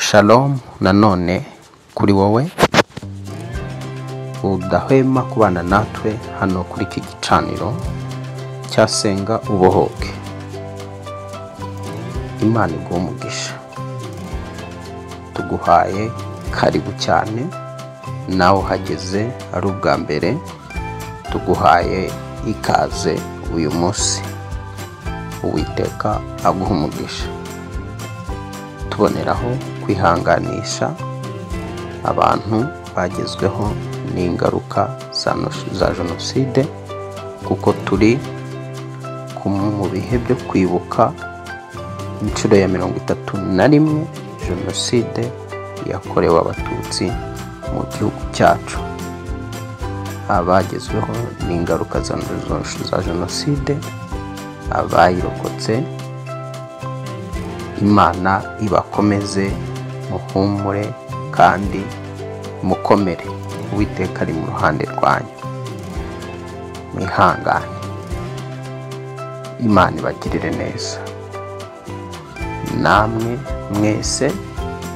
Shalom nanone kuri wowe udahwema kubana natwe hano kuri iki gicaniro cya Senga Ubohoke. Imana iguhe umugisha, tuguhaye karibu cyane, nawe uhageze ari ubwa mbere, tuguhaye ikaze uyu munsi. Uwiteka aguha umugisha. Tuboneraho kwihanganisha abantu bagezweho n'ingaruka za jenoside, kuko turi mu bihe byo kwibuka inshuro ya 31 jenoside yakorewe Abatutsi mu gihugu cyacu. Abagezweho n'ingaruka za jenoside, abayirokotse, Imana ibakomeze, muhumure kandi mukomere. Uwiteka ari mu ruhande rwanyu, mwihangane, Imana ibagirire neza. Namwe mwese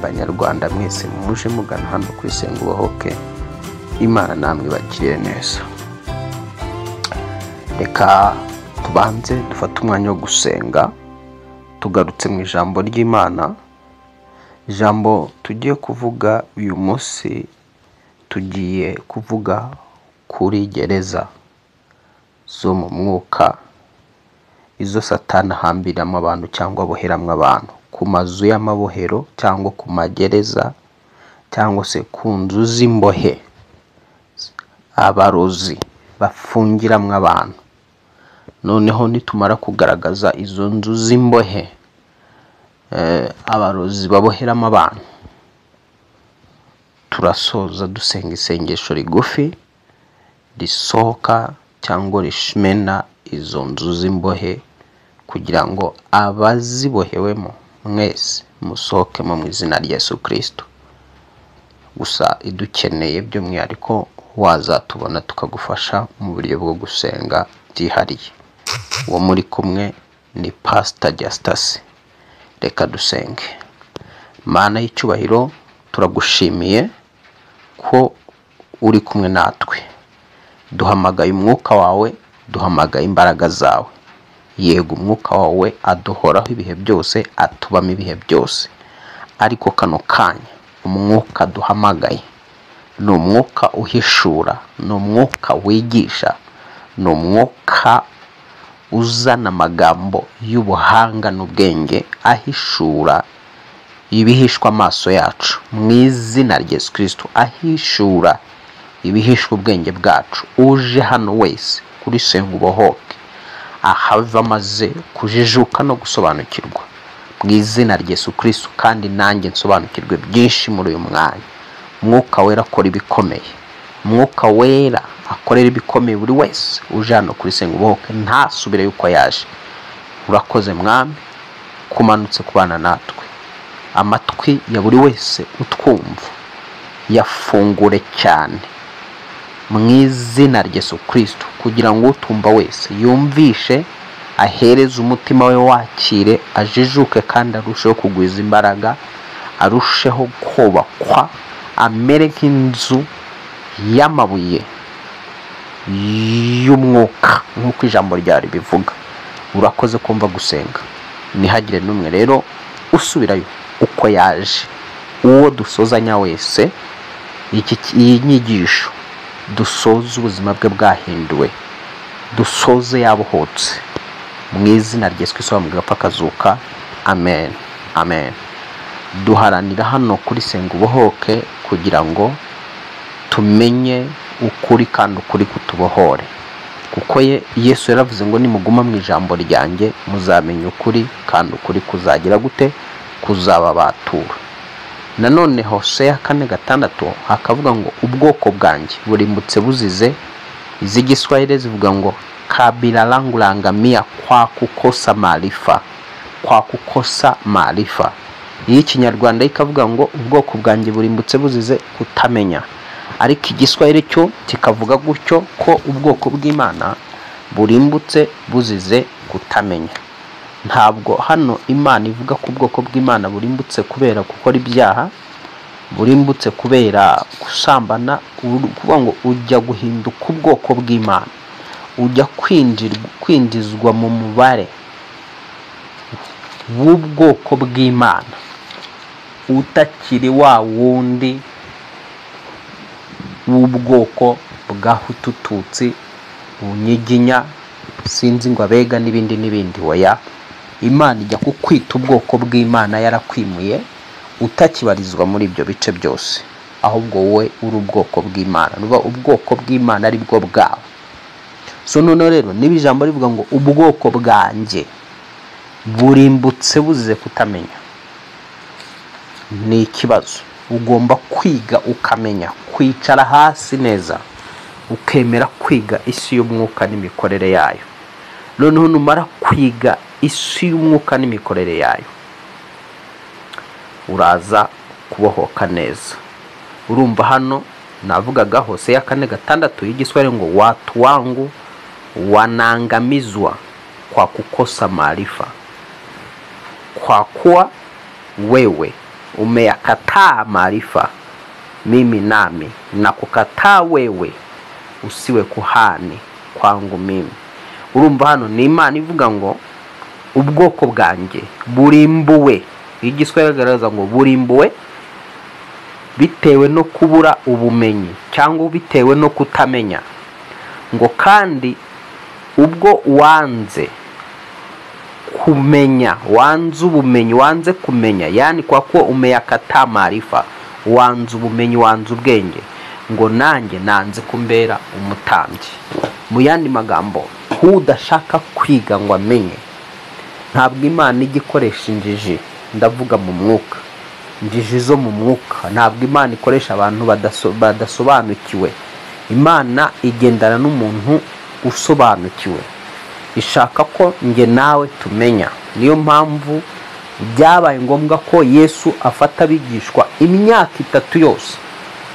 Banyarwanda mwese muje mugana hano kuri Senga Ubohoke, Imana namwe ibagirire neza. Reka tubanze dufate umwanya wo gusenga, tugarutse mu ijambo ry'Imana. Ijambo tugiye kuvuga uyu munsi, tugiye kuvuga kuri gereza zo mu mwuka, izo Satani ahambiramo abantu cyangwa aboheramo abantu, ku mazu y'amabohero cyangwa ku magereza cyangwa se ku nzu z'imbohe, abarozi bafungiramo abantu. Noneho nitumara kugaragaza izo nzu z'imbohe, abarozi baboheramo abantu, turasoza dusenga isengesho rigufi risohoka cyangwa rishimena izo nzu z'imbohe, kugira ngo abazibohewemo mwese musohokemo mu izina rya Yesu Kristo. Gusa idukeneye by'umwihariko wazatubona tukagufasha mu buryo bwo gusenga byihariye. Uwo muri kumwe ni Pastor Justus. Reka dusenge. Mana y'icyubahiro, turagushimiye ko uri kumwe natwe. Duhamagaye umwuka wawe, duhamagaye imbaraga zawe. Yego, umwuka wawe aduhoraho ibihe byose, atubamo ibihe byose, ariko kano kanya umwuka duhamagaye ni umwuka uhishura, ni umwuka wigisha, ni umwuka uzana amagambo y'ubuhanga n'ubwenge, ahishura ibihishwa amaso yacu mu izina rya Yesu Kristo, ahishura ibihishwa ubwenge bwacu. Uje hano wese kuri Senga Ubohoke ahava amaze kujijuka no gusobanukirwa mu izina rya Yesu Kristo, kandi nanjye nsobanukirwe byinshi muri uyu mwanya. Mwuka wera akora ibikomeye, Mwuka wera akorera ibikomeye buri wese uje hano kuri Senga Ubohoke, ntasubire yuko yaje. Urakoze Mwami kumanutse kubana natwe. Amatwi ya buri wese utwumva yafungure cyane mu izina rya Yesu Kristo, kugira ngo utumva wese yumvishe, ahereze umutima we wakire, ajijuke kandi arusheho kugwiza imbaraga, arusheho kubakwa, amere nk'inzu y'amabuye y'umwuka nk'uko ijambo ryari bivuga. Urakoze kumva gusenga. Ntihagire n'umwe rero usubirayo uko yaje. Uwo dusozanya wese iyi nyigisho, dusoze ubuzima bwe bwahinduwe, dusoze yabohotse mu izina rya Yesu Kristo wamugapfa akazuka. Amen, amen. Duharanira hano kuri Senga Ubohoke kugira ngo tumenye ukuri kandi ukuri kutubohore, kuko Yesu yaravuze ngo nimuguma mu ijambo ryanjye muzamenya ukuri kandi ukuri kuzagira gute? Kuzababatura. Nanone Hoseya 4:6 hakavuga ngo ubwoko bwanjye burimbutse buzize. Iz'igiswahili zivuga ngo kabila langu laangamia kwa kukosa maarifa, kwa kukosa maarifa. Iy'ikinyarwanda ikavuga ngo ubwoko bwanjye burimbutse buzize kutamenya, ariko igiswahili cyo kikavuga gutyo ko ubwoko bw'Imana burimbutse buzize kutamenya. Ntabwo hano Imana ivuga ko ubwoko bw'Imana burimbutse kubera gukora ibyaha, burimbutse kubera gusambana. Kuvuga ngo ujya guhinduka ubwoko bw'Imana, ujya kwinjizwa mu mubare w'ubwoko bw'Imana, utakiri wa wundi w'ubwoko bwa Hutu-Tutsi, Bunyiginya, sinzi ngo abega n'ibindi n'ibindi. Oya, Imana ijya kukwita ubwoko bw'Imana yarakwimuye, utakibarizwa muri ibyo bice byose, ahubwo wowe uri ubwoko bw'Imana, nuba ubwoko bw'Imana ari bwo bwawe. So noneho rero niba ijambo rivuga ngo ubwoko bwanjye burimbutse buzize kutamenya, ni ikibazo. Ugomba kwiga ukamenya, kwicara hasi neza ukemera kwiga isi y'umwuka n'imikorere yayo. Noneho numara kwiga isi y'umwuka n'imikorere yayo, uraza kubohoka neza. Urumva hano navugaga Hoseya 4:6 y'Igiswahili ngo watu wangu wanaangamizwa kwa kukosa maarifa, kwa kuwa wewe umeyakataa maarifa, mimi nami nakukataa wewe usiwe kuhani kwangu mimi. Urumva hano ni Imana ivuga ngo ubwoko bwanjye burimbuwe. Igiswahili kigaragaza ngo burimbuwe bitewe no kubura ubumenyi cyangwa bitewe no kutamenya, ngo kandi ubwo wanze kumenya, wanze ubumenyi, wanze kumenya, yani kwa kuwa umeyakataa maarifa, wanze ubumenyi, wanze ubwenge, ngo nanjye nanze kumbera umutambyi. Mu yandi magambo, udashaka kwiga ngo amenye, ntabwo Imana ijya ikoresha injiji, ndavuga mu mwuka, injiji zo mu mwuka. Ntabwo Imana ikoresha abantu badasobanukiwe. Imana igendana n'umuntu usobanukiwe, ishaka ko nge nawe tumenya. Niyo mpamvu byabaye ngombwa ko Yesu afata abigishwa imyaka 3 yose.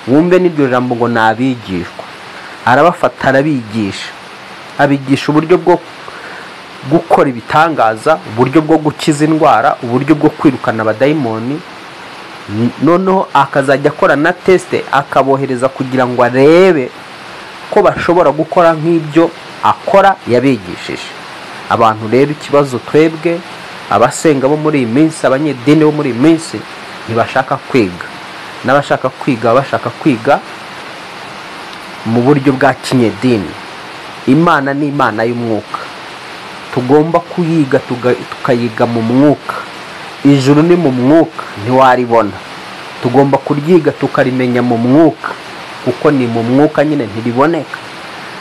Wumve n'iryo jambo ngo nabigishwa, arabafata arabigisha, abigisha uburyo bwo gukora ibitangaza, uburyo bwo gukiza indwara, uburyo bwo kwirukana abadayimoni. Noneho akazajya akora na teste, akabohereza kugira ngo arebe ko bashobora gukora nk'ibyo akora yabigishije. Abantu rero ikibazo twebwe abasenga bo muri iyi minsi, abanyedini bo muri iyi minsi, ntibashaka kwiga, n'abashaka kwiga bashaka kwiga mu buryo bwa kinyedini. Imana ni Imana y'umwuka, tugomba kuyiga tukayiga mu mwuka. Ijuru ni mu mwuka, ntiwaribona. Tugomba kuryiga tukarimenya mu mwuka, kuko ni mu mwuka nyine ntiriboneka.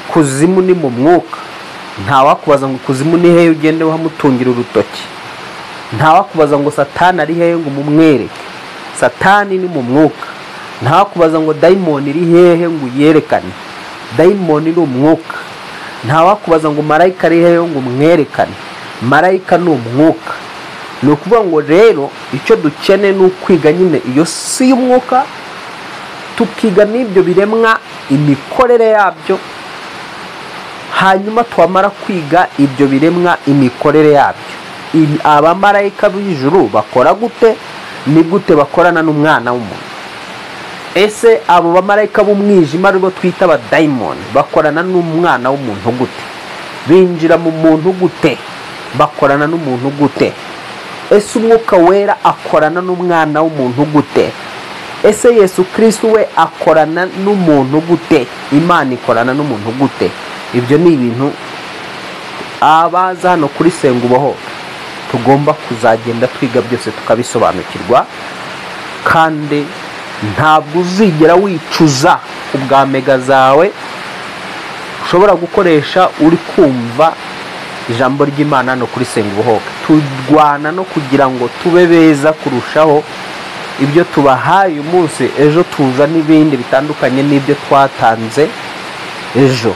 Kuzimu ni mu mwuka, ntawakubaza ngo kuzimu ni hehe ugende uhamutungira urutoki, ntawakubaza ngo Satani ari hehe ngo umumwereke. Satani ni mu mwuka. Ntawakubaza ngo dayimoni iri hehe ngo uyerekane, dayimoni ni umwuka. Ntawakubaza ngo marayika ari hehe ngo umwerekane, marayika ni umwuka. Ni ukuvuga ngo rero icyo dukeneye ni ukwiga nyine iyo si y'umwuka, tukiga n'ibyo biremwa imikorere yabyo, hanyuma twamara kwiga ibyo biremwa imikorere yabyo, abamarayika b'ijuru bakora gute, ni gute bakorana n'umwana w'umuntu. Ese abo bamarayika b'umwijima aribo twita abadayimoni bakorana n'umwana w'umuntu gute? Binjira mu muntu gute? Bakorana n'umuntu gute? Ese umwuka wera akorana n'umwana w'umuntu gute? Ese Yesu Kristo we akorana n'umuntu gute? Imana ikorana n'umuntu gute? Ibyo ni ibintu abaza hano kuri Senga Ubohoke tugomba kuzagenda twiga byose tukabisobanukirwa, kandi ntabwo uzigera wicuza ubwa mega zawe ushobora gukoresha uri kumva ijambo ry'Imana hano kuri Senga Ubohoke. Turwana no kugira ngo tube beza kurushaho, ibyo tubahaye uyu munsi ejo tuza n'ibindi bitandukanye n'ibyo twatanze ejo.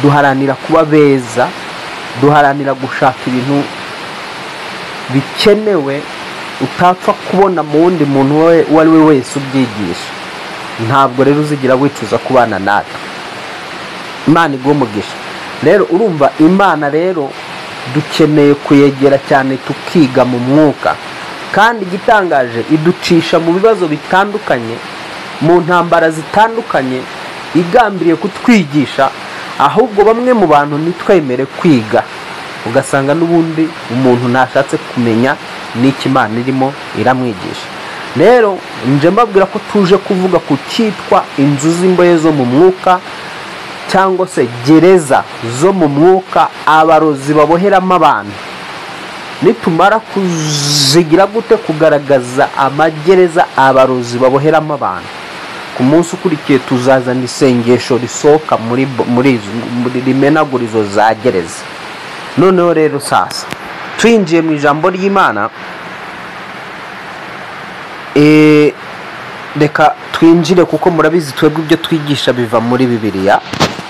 Duharanira kuba beza, duharanira gushaka ibintu bikenewe utapfa kubona mu wundi muntu uwo ari we wese ubyigisha. Ntabwo rero uzigira wicuza kubana natwe. Imana iguhe umugisha. Rero urumva Imana rero Dukeneye kuyegera cyane tukiga mu mwuka. Kandi igitangaje, iducisha mu bibazo bitandukanye, mu ntambara zitandukanye, igambiriye kutwigisha. Ahubwo bamwe mu bantu ntitwemere kwiga, ugasanga n'ubundi umuntu ntashatse kumenya n'icyo Imana irimo iramwigisha. Rero nje mbabwira ko tuje kuvuga ku cyitwa inzu z'imbohe zo mu mwuka, cyangwa se gereza zo mu mwuka abarozi baboheramo abantu. Nitumara kuzigira gute kugaragaza amagereza abarozi baboheramo abantu, ku munsi ukurikiye tuzazana isengesho risohoka muri rimenagura izo za gereza. Noneho rero sasa twinjiye mu ijambo ry'Imana. Reka twinjire, kuko murabizi twebwe ibyo twigisha biva muri Bibiliya,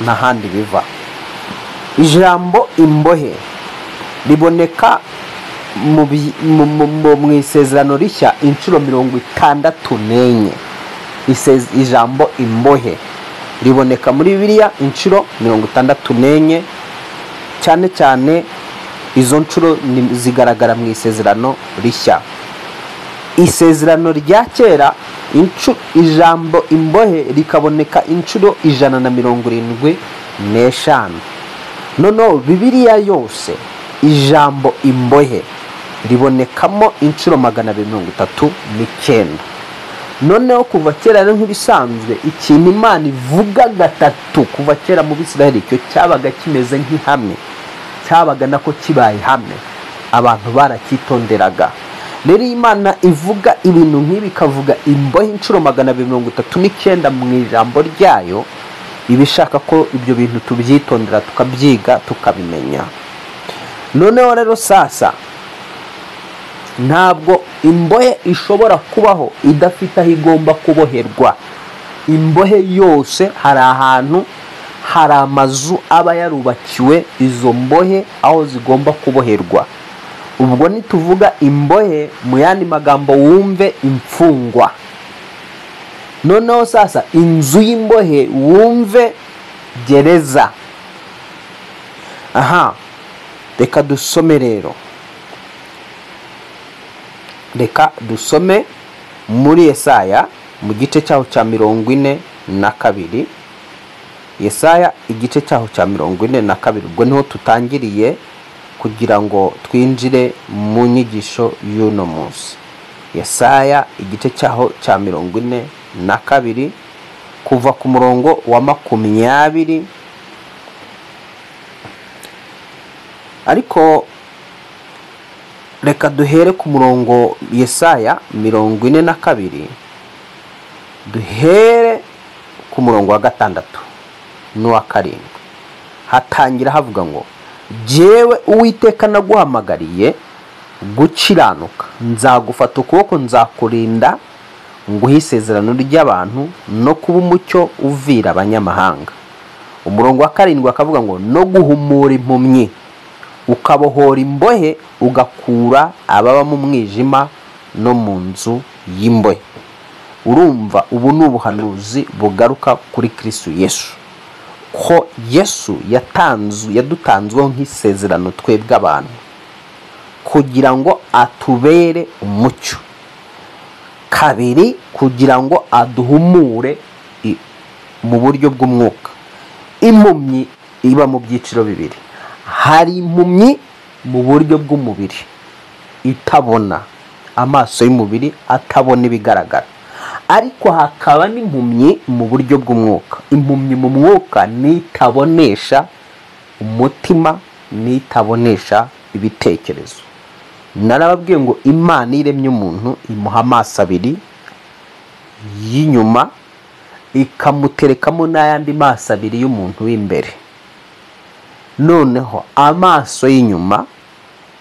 nta handi biva. Ijambo imbohe riboneka mu isezerano rishya inshuro 64. Ijambo imbohe riboneka muri Bibiliya inshuro 64, cyane cyane izo nshuro zigaragara mu isezerano rishya. Isezerano rya kera ijambo imbohe rikaboneka inshuro 175. Noneho Bibiliya yose ijambo imbohe ribonekamo inshuro 239. Noneho kuva kera rero nk'ibisanzwe, ikintu Imana ivuga gatatu kuva kera mu Bisirayeli, icyo cyabaga kimeze nk'ihame, cyabaga nako kibaye ihame, abantu baracyitonderaga. Rero Imana ivuga ibintu nk'ibi, ikavuga imbohe inshuro 239 mu ijambo ryayo, iba ishaka ko ibyo bintu tubyitondera, tukabyiga, tukabimenya. Noneho rero sasa, ntabwo imbohe ishobora kubaho idafite aho igomba kuboherwa. Imbohe yose hari ahantu, hari amazu aba yarubakiwe izo mbohe aho zigomba kuboherwa. Ubwo nituvuga imbohe, mu yandi magambo wumve imfungwa. Noneho sasa inzu y'imbohe wumve gereza. Aha, reka dusome rero, reka dusome muri Yesaya mu gice cyaho cya 42. Yesaya igice cyaho cya 42, ubwo niho tutangiriye kugira ngo twinjire mu nyigisho y'uno munsi. Yesaya igice cyaho cya 42 kuva ku murongo wa 20. Ariko reka duhere ku murongo Yesaya 42, duhere ku murongo wa 6 n'uwa 7. Hatangira havuga ngo: jyewe Uwiteka naguhamagariye gukiranuka, nzagufata ukuboko, nzakurinda, nguhe isezerano ry'abantu no kuba umucyo uvira abanyamahanga. Umurongo wa 7 akavuga ngo: no guhumura impumyi, ukabohora imbohe, ugakura ababa mu mwijima no mu nzu y'imbohe. Urumva ubu ni ubuhanuzi bugaruka kuri Kristo Yesu, ko Yesu yadutanzweho nk'isezerano twebwe abantu kugira ngo atubere umucyo. Kabiri, kugira ngo aduhumure mu buryo bw'umwuka. Impumyi iba mu byiciro bibiri. Hari impumyi mu buryo bw'umubiri itabona, amaso y'umubiri atabona ibigaragara, ariko hakaba n'impumyi mu buryo bw'umwuka. Impumyi mu mwuka nitabonesha umutima, nitabonesha ibitekerezo. Narababwiye ngo Imana iremye umuntu imuha amaso abiri y'inyuma, ikamuterekamo n'ayandi maso abiri y'umuntu w'imbere. Noneho amaso y'inyuma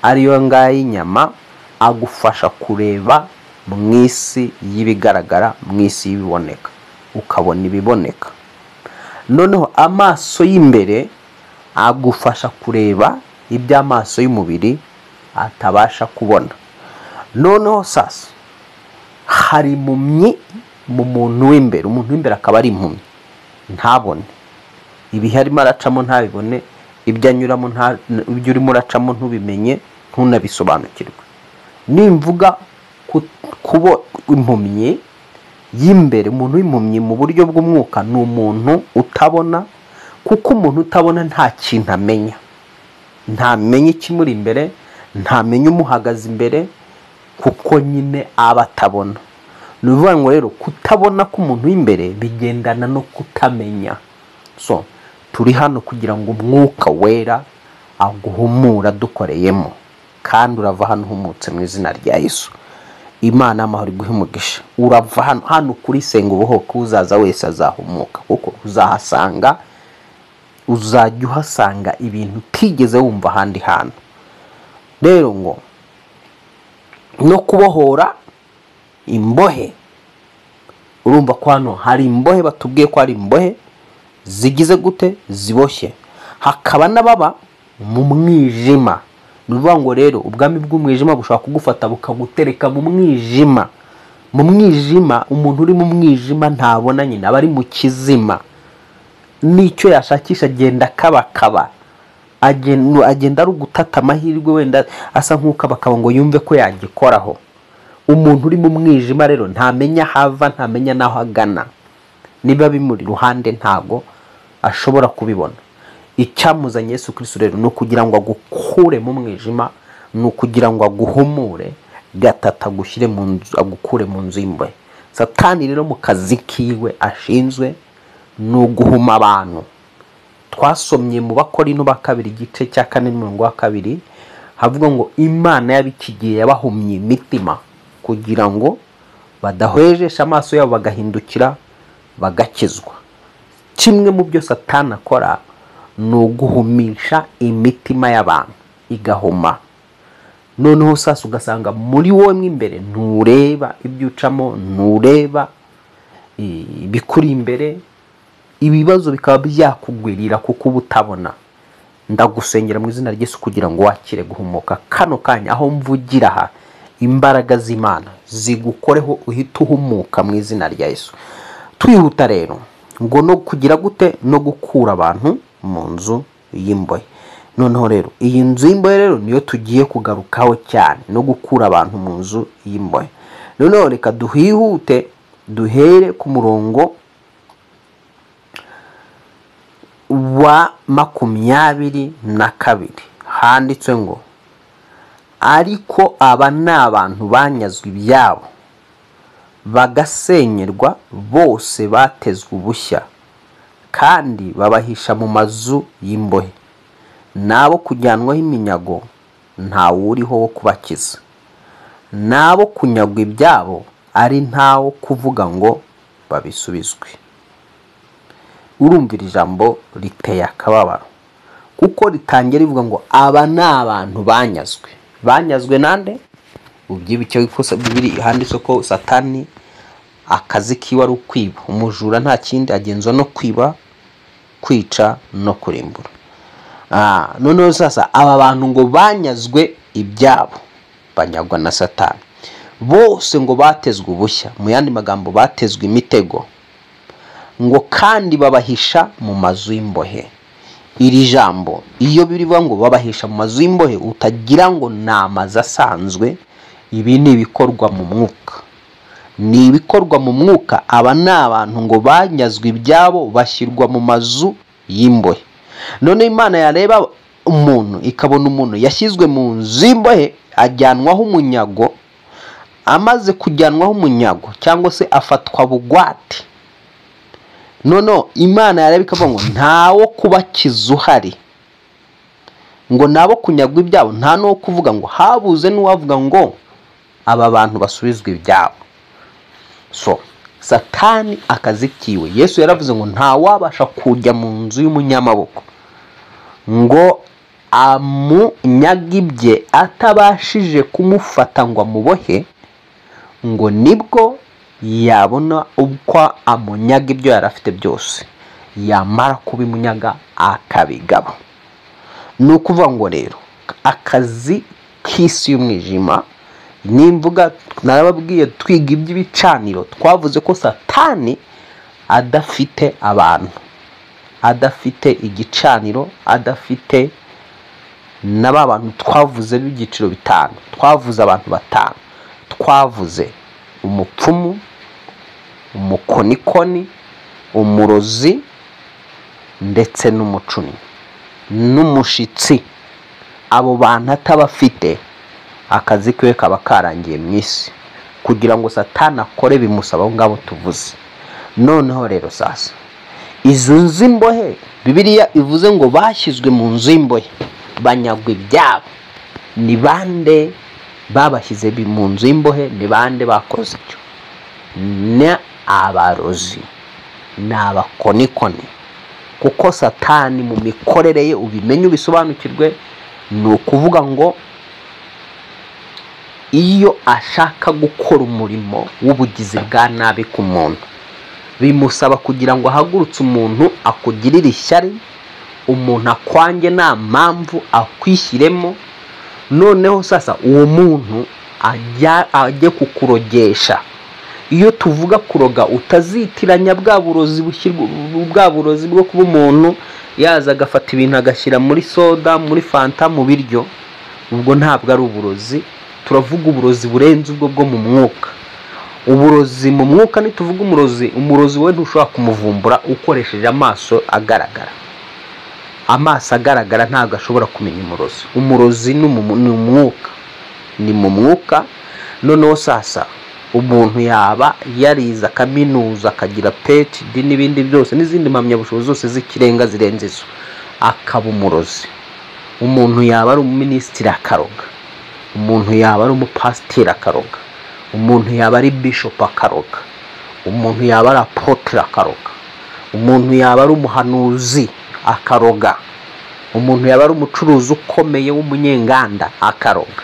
ariyo ngaya y'inyama agufasha kureba mu isi y'ibigaragara, mu isi y'ibiboneka, ukabona ibiboneka. Noneho amaso y'imbere agufasha kureba iby'amaso y'umubiri atabasha kubona. Noneho sasa hari impumyi mu muntu w'imbere, umuntu w'imbere akaba ari impumyi, ntabone ibihe arimo aracamo, ntabibone, Ibyo anyuramo, ibyo urimo uracamo ntubimenye, ntunabisobanukirwe. Nimvuga kuba impumyi y'imbere, umuntu w'impumyi mu buryo bw'umwuka ni umuntu utabona, kuko umuntu utabona nta kintu amenya, ntamenya ikimuri imbere, ntamenya umuhagaze imbere, kuko nyine aba atabona. Ni ukuvuga ngo rero kutabona k'umuntu w'imbere bigendana no kutamenya. So turi hano kugira ngo Umwuka Wera aguhumura dukoreyemo, kandi urava hano uhumutse mu izina rya Yesu. Imana y'amahoro iguhe umugisha. Urava hano kuri Senga Ubohoke, uzaza wese azahumuka, kuko uzajya uhasanga ibintu utigeze wumva ahandi hantu. Rero ngo no kubohora imbohe, urumva ko hano hari imbohe, batubwiye ko hari imbohe zigize gute, ziboshye, hakaba n'ababa mu mwijima. Ni ukuvuga ngo rero ubwami bw'umwijima bushobora kugufata bukagutereka mu mwijima. Mu mwijima, umuntu uri mu mwijima ntabona nyine, aba ari mu kizima, n'icyo yashakisha agenda akabakaba, agenda ari ugutata amahirwe, wenda asa nk'ukabakaba ngo yumve ko yagikoraho. Umuntu uri mu mwijima rero ntamenya aho ava, ntamenya n'aho agana, niba bimuri iruhande ntago ashobora kubibona. Icyamuzanye Yesu Kristo rero ni ukugira ngo agukure mu mwijima, ni ukugira ngo aguhumure, gatatu agushyire mu nzu, agukure mu nzu y'imbohe. Satani rero mu kazi kiwe ashinzwe ni uguhuma abantu. Twasomye mu Bakorinto ba kabiri igice cya 4 n'umurongo wa 2, havuga ngo Imana y'abikigiye yabahumye imitima kugira ngo badahwejesha amaso yabo bagahindukira bagakizwa. Kimwe mu byo Satani akora ni uguhumisha imitima y'abantu igahuma. Noneho sasa ugasanga muri wowe mo imbere ntureba ibyo ucamo, ntureba ibikuri imbere, ibibazo bikaba byakugwirira kuko uba utabona. Ndagusengera mu izina rya Yesu kugira ngo wakire guhumuka kano kanya aho mvugira aha, imbaraga z'Imana zigukoreho uhite uhumuka mu izina rya Yesu. Twihuta rero ngo no kugira gute, no gukura abantu mu nzu y'imbohe. Noneho rero iyi nzu y'imbohe rero niyo tugiye kugarukaho cyane, no gukura abantu mu nzu y'imbohe. Noneho reka duhihute duhere ku murongo wa 22, handitswe ngo ariko aba ni abantu banyazwe ibyabo bagasenyerwa, bose batezwe ubushya, kandi babahisha mu mazu y'imbohe, nabo kujyanwaho iminyago ntawuriho wo kubakiza, nabo kunyagwa ibyabo ari ntawo kuvuga ngo babisubizwe. Urumvira ijambo riteye akababaro, kuko ritangira rivuga ngo aba ni abantu banyazwe. Banyazwe nande? Ubyibuke ko Bibiliya handitse ko Satani akazi kiwe ari ukwiba, umujura nta kindi agenzwa no kwiba, kwica no kurimbura. Noneho sasa aba bantu ngo banyazwe ibyabo, banyagwa na Satani, bose ngo batezwe ubushya, mu yandi magambo batezwe imitego, ngo kandi babahisha mu mazu y'imbohe. Iri jambo iyo birivuga ngo babahisha mu mazu y'imbohe, utagira ngo ni amazu asanzwe, ibi ni ibikorwa mu mwuka, ni ibikorwa mu mwuka. Aba ni abantu ngo banyazwe ibyabo bashyirwa mu mazu y'imbohe. None Imana yareba umuntu ikabona umuntu yashyizwe mu nzu y'imbohe, ajyanwaho umunyago, amaze kujyanwaho umunyago cyangwa se afatwa bugwate. Noneho Imana yareba ikavuga ngo ntawo kubakiza uhari, ngo nabo kunyagwa ibyabo, nta n'uwo kuvuga ngo habuze n'uwavuga ngo aba bantu basubizwe ibyabo. So Satani akazi kiwe, Yesu yaravuze ngo ntawabasha kujya mu nzu y'umunyamaboko ngo amunyage ibye atabashije kumufata ngo amubohe, ngo nibwo yabona uko amunyaga ibyo yari afite byose, yamara kubimunyaga akabigaba. Ni ukuvuga ngo rero akazi k'isi y'umwijima, nimvuga narababwiye twiga iby'ibicaniro, twavuze ko Satani adafite abantu, adafite igicaniro, adafite na ba bantu twavuze b'ibyiciro bitanu. Twavuze abantu batanu, twavuze umupfumu, umukonikoni, umurozi ndetse n'umucuni n'umushitsi. Abo bantu atabafite, akazi kiwe kaba karangiye mu isi. Kugira ngo Satani akore bimusaba abo ngabo tuvuze. Noneho rero sasa izo nzu imbohe Bibiliya ivuze ngo bashyizwe mu nzu y'imbohe banyagwa ibyabo, ni bande babashyize mu nzu y'imbohe? Ni bande bakoze icyo? Ni abarozi, ni abakonikoni. Kuko Satani mu mikorere ye, ubimenye ubisobanukirwe, ni ukuvuga ngo iyo ashaka gukora umurimo w'ubugizi bwa nabi ku muntu, bimusaba kugira ngo ahagurutse umuntu akugirire ishyari, umuntu akwange nta mpamvu, akwishyiremo. Noneho sasa uwo muntu ajye kukurogesha. Iyo tuvuga kuroga, utazitiranya bwa burozi bushyirwa, bwa burozi bwo kuba umuntu yaza agafata ibintu agashyira muri soda, muri fanta, mu biryo, ubwo ntabwo ari uburozi. Turavuga uburozi burenze ubwo bwo mu mwuka. Uburozi mu mwuka, nituvuga umurozi, umurozi we ntushobora kumuvumbura ukoresheje amaso agaragara. Amaso agaragara ntabwo ashobora kumenya umurozi. Umurozi ni umwuka, ni mu mwuka. Noneho sasa umuntu yaba yarize kaminuza, akagira PhD n'ibindi byose n'izindi mpamyabushobozi zose z'ikirenga zirenze izo, akaba umurozi. Umuntu yaba ari umuminisitiri akaroga, umuntu yaba ari umupasiteri akaroga, umuntu yaba ari bishop akaroga, umuntu yaba ari apôtre akaroga, umuntu yaba ari umuhanuzi akaroga, umuntu yaba ari umucuruzi ukomeye w'umunyenganda akaroga,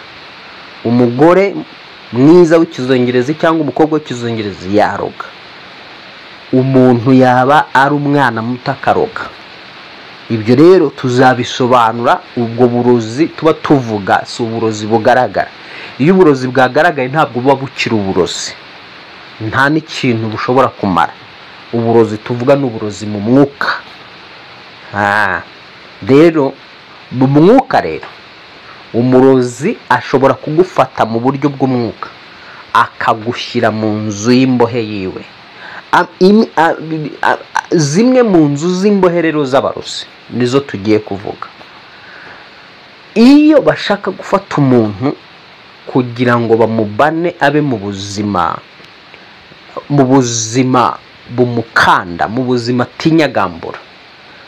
umugore mwiza w'ikizungerezi cyangwa umukobwa w'ikizungerezi yaroga, umuntu yaba ari umwana muto akaroga. Ibyo rero tuzabisobanura. Ubwo burozi tuba tuvuga si uburozi bugaragara. Iyo uburozi bwagaragaye ntabwo buba bukiri uburozi, nta n'ikintu bushobora kumara. Uburozi tuvuga ni uburozi mu mwuka. Rero mu mwuka rero umurozi ashobora kugufata mu buryo bw'umwuka akagushyira mu nzu y'imbohe yiwe. Zimwe mu nzu z'imbohe rero z'abarozi nizo tugiye kuvuga. Iyo bashaka gufata umuntu kugira ngo bamubane abe mu buzima, mu buzima bumukanda, mu buzima atinyagambura,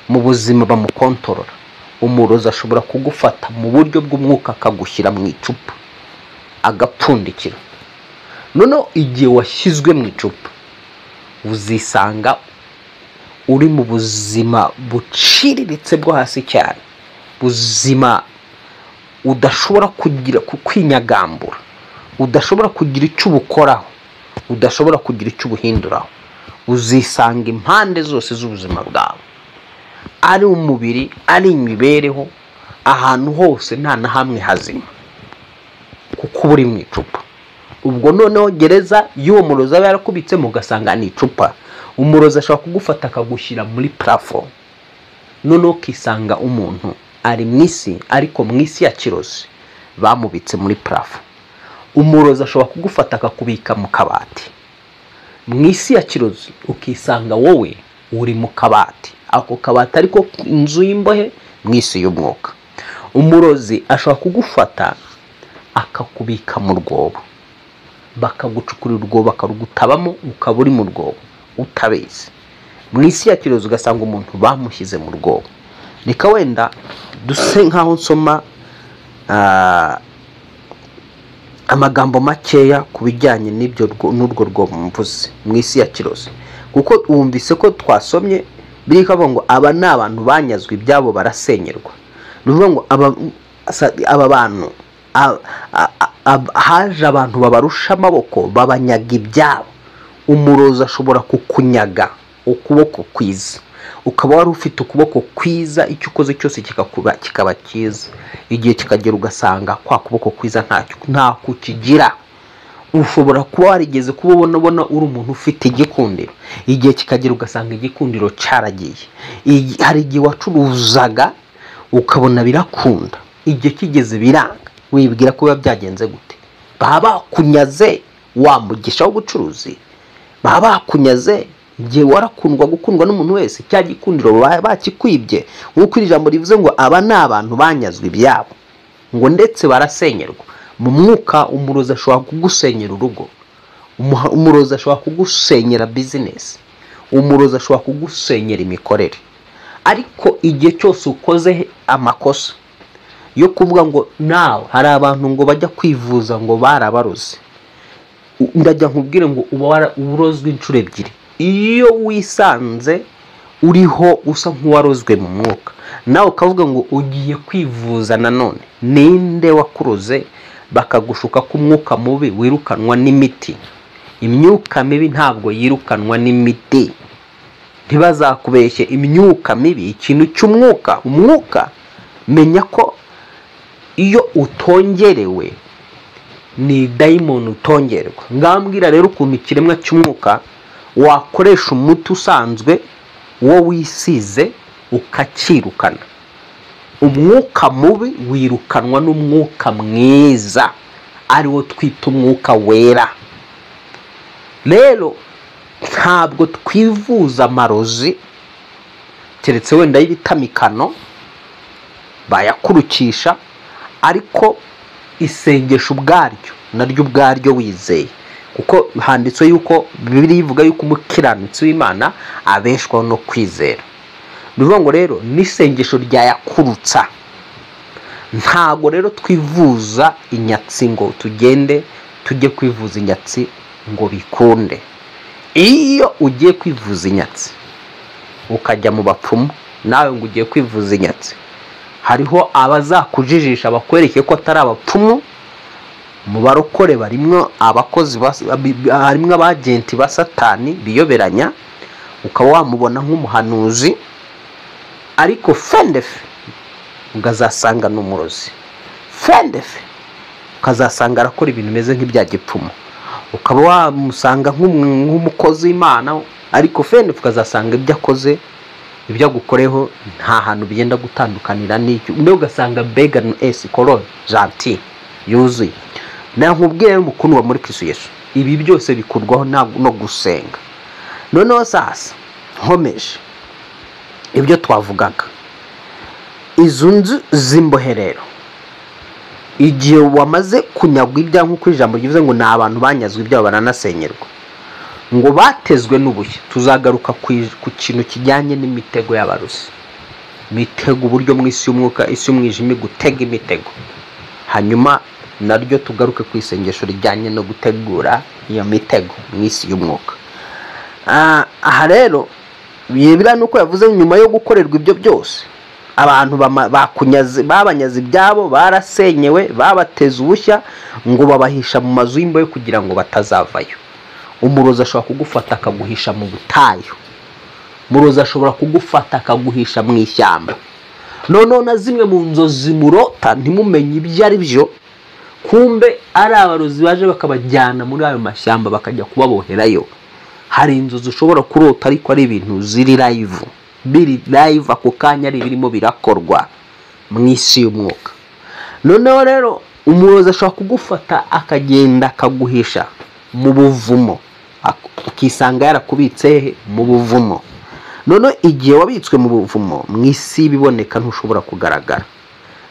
mu buzima bamukontorora, umurozi ashobora kugufata mu buryo bw'umwuka akagushyira mu icupa agapfundikira. Noneho igihe washyizwe mu icupa uzisanga uri mu buzima buciriritse bwo hasi cyane, buzima udashobora kugira kwinyagambura, udashobora kugira icyo ubukoraho, udashobora kugira icyo ubuhinduraho. Uzisanga impande zose z'ubuzima bwawe, ari umubiri, ari imibereho, ahantu hose nta na hamwe hazima, kuko uba uri mu icupa. Ubwo noneho gereza y'uwo murozi aba yarakubitsemo ugasanga ni icupa. Umurozi ashobora kugufata akagushyira muri plafond, noneho ukisanga umuntu ari mu isi, ariko mu isi ya kirozi bamubitse muri plafond. Umurozi ashobora kugufata akakubika mu kabati, mu isi ya kirozi ukisanga wowe uri mu kabati, ako kabati ariko inzu y'imbohe mu isi y'umwuka. Umurozi ashobora kugufata akakubika mu rwobo, bakagucukurira urwobo bakarugutabamo, ukaba uri mu rwobo utabizi. Mu isi ya kirozi ugasanga umuntu bamushyize mu rwobo. Reka wenda duse nkaho nsoma amagambo makeya ku bijyanye n'ibyo n'urwo rwobo mvuze mu isi ya kirozi, kuko wumvise ko twasomye biri kavuga ngo aba ni abantu banyazwe ibyabo barasenyerwa. Ni ukuvuga ngo aba bantu haje abantu babarusha amaboko babanyaga ibyabo. Umurozi ashobora kukunyaga ukuboko kwiza, ukaba wari ufite ukuboko kwiza, icyo ukoze cyose kikaba cyiza, igihe kikagera ugasanga kwa kuboko kwiza ntacyo nta kukigira. Ushobora kuba warigeze kuba ubona uri umuntu ufite igikundiro, igihe kikagera ugasanga igikundiro cyaragiye. Hari igihe wacuruzaga ukabona birakunda, igihe kigeze biranga, wibwira ko biba byagenze gute? Baba bakunyaze wa mugisha w'ubucuruzi, baba bakunyaze igihe warakundwa gukundwa n'umuntu wese, cya gikundiro bakikwibye. Nk'uko iri jambo rivuze ngo aba ni abantu banyazwe ibyabo, ngo ndetse barasenyerwa. Mu mwuka umurozi ashobora kugusenyera urugo, umurozi ashobora kugusenyera bizinesi, umurozi ashobora kugusenyera imikorere. Ariko igihe cyose ukoze amakosa yo kuvuga ngo nawe, hari abantu ngo bajya kwivuza ngo barabaroze, ndajya nkubwire ngo uba urozwe inshuro ebyiri. Iyo wisanze uriho usa nk'uwarozwe mu mwuka, nawe ukavuga ngo ugiye kwivuza nanone, ninde wakuroze bakagushuka ko umwuka mubi wirukanwa n'imiti? Imyuka mibi ntabwo yirukanwa n'imiti, ntibazakubeshye. Imyuka mibi, ikintu cy'umwuka, umwuka menya ko iyo utongerewe ni dayimoni utongerwa. Ngambwira rero ukuntu ikiremwa cy'umwuka wakoresha umuti usanzwe wo wisize ukakirukana. Umwuka mubi wirukanwa n'umwuka mwiza, ariwo twita umwuka wera. Rero ntabwo twivuza amarozi, keretse wenda y'ibitamikano bayakurukisha, ariko isengesho ubwaryo naryo ubwaryo wizeye, kuko handitswe yuko Bibiliya ivuga yuko umukiranutsi w'Imana abeshwaho no kwizera. Ni ukuvuga ngo rero n'isengesho ryayakurutsa. Ntabwo rero twivuza inyatsi ngo tugende tujye kwivuza inyatsi ngo bikunde. Iyo ugiye kwivuza inyatsi ukajya mu bapfumu nawe ngo ugiye kwivuza inyatsi, hariho abazakujijisha bakwereke ko atari abapfumu. Mu barokore barimwo abakozi, harimwo abagenti ba Satani biyoberanya, ukaba wamubona nk'umuhanuzi, ariko fendefe ukazasanga ni umurozi, fendefe ukazasanga arakora ibintu bimeze nk'ibya gipfumu, ukaba wamusanga nk'umukozi w'Imana, ariko fendefe ukazasanga ibyo akoze, ibyo agukoreho nta hantu byenda gutandukanira n'icyo, mbega ugasanga mbega ni esikoro janti yuzuye. Nakubwiye mukundwa muri Kristo Yesu, ibi byose bikurwaho no gusenga. Noneho sasa nkomeje ibyo twavugaga, izo nzu z'imbohe rero, igihe wamaze kunyagwa ibyaha, nk'uko ijambo rivuze ngo ni abantu banyazwe ibyabo baranasenyerwa, ngo batezwe n'ubushye. Tuzagaruka ku kintu kijyanye n'imitego y'abarusi, imitego, uburyo mu isi y'umwuka, isi y'umwijima gutega imitego, hanyuma naryo tugaruke ku isengesho rijyanye no gutegura iyo mitego mu isi y'umwuka. Aha rero biriya nuko yavuze nyuma yo gukorerwa ibyo byose, abantu babanyaze ibyabo, barasenyewe, babateze ubushya, ngo babahisha mu mazu y'imbohe kugira ngo batazavayo. Umurozi ashobora kugufata akaguhisha mu butayu, umurozi ashobora kugufata akaguhisha mu ishyamba. Noneho na zimwe mu nzozi murota ntimumenye ibyo ari byo, kumbe ari abarozi baje bakabajyana muri ayo mashyamba bakajya kubaboherayo. Hari inzozi ushobora kurota ariko ari ibintu ziri live, biri live ako kanya, ari ibirimo birakorwa mu isi y'umwuka. Noneho rero umurozi ashobora kugufata akagenda akaguhisha mu buvumo, ukisanga yarakubitse hehe? Mu buvumo. Noneho igihe wabitswe mu buvumo, mu isi y'ibiboneka ntushobora kugaragara.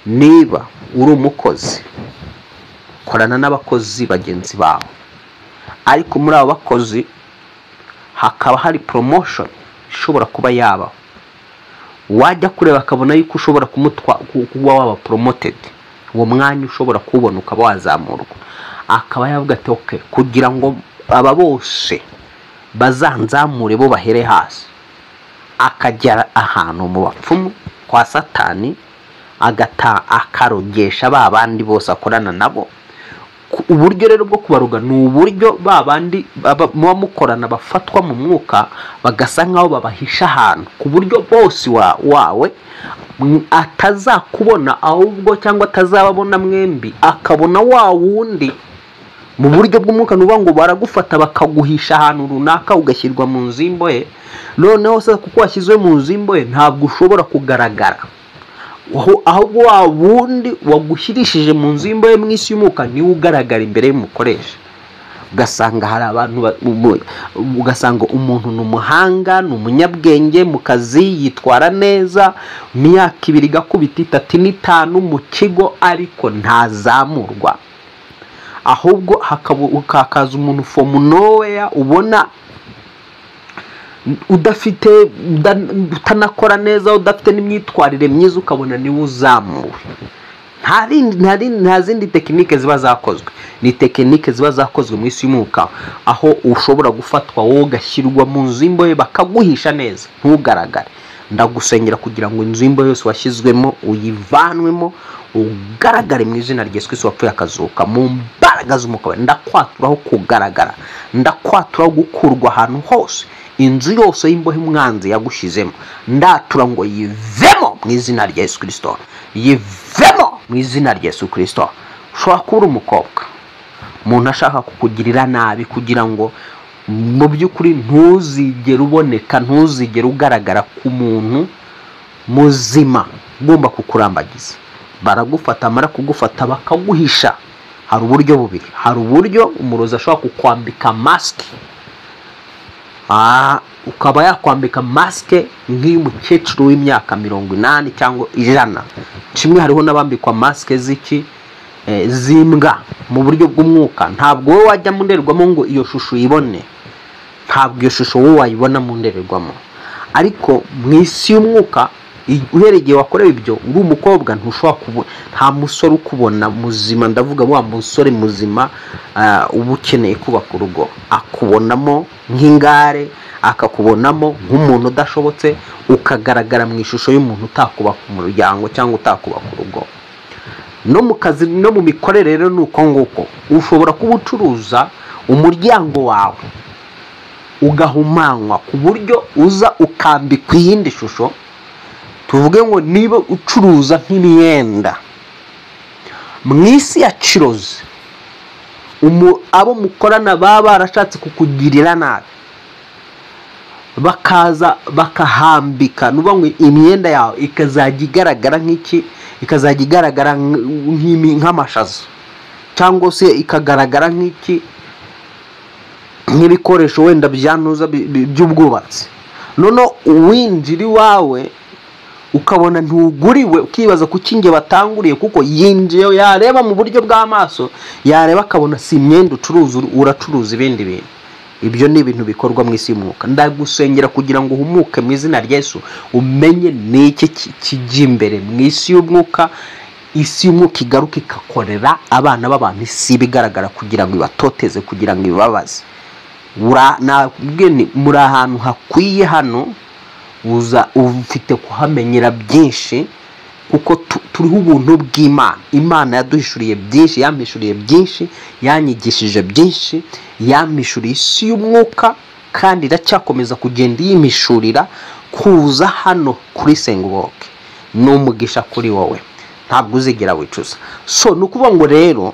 Niba uri umukozi, korana n'abakozi bagenzi bawe, ariko muri abo bakozi hakaba hari promotion ishobora kuba yabaho, wajya kureba akabona yuko ushobora kuba waba promoted, uwo mwanya ushobora kuwubona ukaba wazamurwa, akaba yavuga ati okay, kugira ngo aba bose bazanzamure bo bahere hasi, akajya ahantu mu bapfumu kwa Satani, agata akarogesha ba bandi bose akorana nabo. Uburyo rero bwo kubaroga ni uburyo ba bandi muba mukorana bafatwa mu mwuka, bagasa nkaho babahisha ahantu ku buryo bose wawe atazakubona, ahubwo cyangwa atazababona mwembi, akabona wa wundi Mu buryo bw'umwuka ni ngo baragufata bakaguhisha ahantu runaka, ugashyirwa mu nzu y'imbohe. Noneho se kuko washyizwe mu nzu y'imbohe ntabwo ushobora kugaragara, ahubwo wa wundi wagushyirishije mu nzu y'imbohe mu isi y'umwuka niwe ugaragara imbere y'umukoresha. Ugasanga hari abantu, ugasanga umuntu ni umuhanga, ni umunyabwenge mu kazi, yitwara neza, imyaka 2 igakubita 3 n'5 mu kigo, ariko ntazamurwa. Ahubwo hakaza umuntu from nowhere ubona udafite, utanakora neza, udafite n'imyitwarire myiza, ukabona niwe uzamuwe. Nta zindi tekinike ziba zakozwe, ni tekinike ziba zakozwe mu isi y'umwuka, aho ushobora gufatwa wowe ugashyirwa mu nzu y'imbohe bakaguhisha neza ntugaragare. Ndagusengera kugira ngo inzu y'imbohe yose washyizwemo uyivanwemo, ugaragare mu izina rya Yesu Kristo wapfuye akazuka, mu mbaraga z'umwuka. Ndakwaturaho kugaragara, ndakwaturaho gukurwa ahantu hose, inzu yose y'imbohe umwanzi yagushyizemo, ndatura ngo yivemo mu izina rya Yesu Kristo, yivemo mu izina rya Yesu Kristo. Ushobora kuba uri umukobwa, umuntu ashaka kukugirira nabi kugira ngo mu by'ukuri ntuzigere uboneka, ntuzigere ugaragara ku muntu muzima ugomba kukurambagiza. Baragufata, amara kugufata bakaguhisha. Hari uburyo bubiri, hari uburyo umurozi ashobora kukwambika masike, ukaba yakwambika masike nk'iy'umukecuru w'imyaka 80 cyangwa 100. Kimwe hariho n'abambikwa masike z'iki, zimbwa mu buryo bw'umwuka. Ntabwo wowe wajya mu ndorerwamo ngo iyo shusho uyibone, ntabwo iyo shusho wowe wayibona mu ndorerwamo. Ariko mu isi y'umwuka, uhereye igihe wakorewe ibyo, uri umukobwa ntushobora kubona, nta musore ukubona muzima. Ndavuga wa musore muzima uba ukeneye kubaka urugo, akubonamo nk'ingare, akakubonamo nk'umuntu udashobotse, ukagaragara mu ishusho y'umuntu utakubaka umuryango cyangwa utakubaka urugo. No mu kazi no mu mikorere rero ni uko nguko. Ushobora kuba ucuruza, umuryango wawe ugahumanywa ku buryo uza ukambikwa iyindi shusho. Tuvuge ngo niba ucuruza nk'imyenda mu isi ya kirozi, abo mukorana baba barashatse kukugirira nabi, bakaza bakahambika, nuba ngo imyenda yawe ikazajya igaragara nk'iki, ikazajya igaragara nk'amashaza, cyangwa se ikagaragara nk'iki, nk'ibikoresho wenda byantuza by'ubwubatsi. Noneho uwinjira iwawe ukabona ntuguriwe, ukibaza kuki nge batanguriye, kuko yinjiye yareba mu buryo bw'amaso, yareba akabona si imyenda ucuruza, uracuruza ibindi bintu. Ibyo ni ibintu bikorwa mu isi y'umwuka. Ndagusengera kugira ngo uhumuke mu izina rya Yesu, umenye n'iki kijya imbere mu isi y'umwuka. Isi y'umwuka igaruka ikakorera abana b'abantu isi ibigaragara kugira ngo ibatoteze, kugira ngo ibabaze. Muri ahantu hakwiye hano, uza ufite kuhamenyera byinshi, kuko turiho ubuntu bw'Imana. Imana yaduhishuriye byinshi, yampishuriye byinshi, yanyigishije byinshi, yampishuriye isi y'umwuka, kandi iracyakomeza kugenda yimishurira. Kuza hano kuri Senguboke ni umugisha kuri wowe, ntabwo uzigera wicuza. So ni ukuvuga ngo rero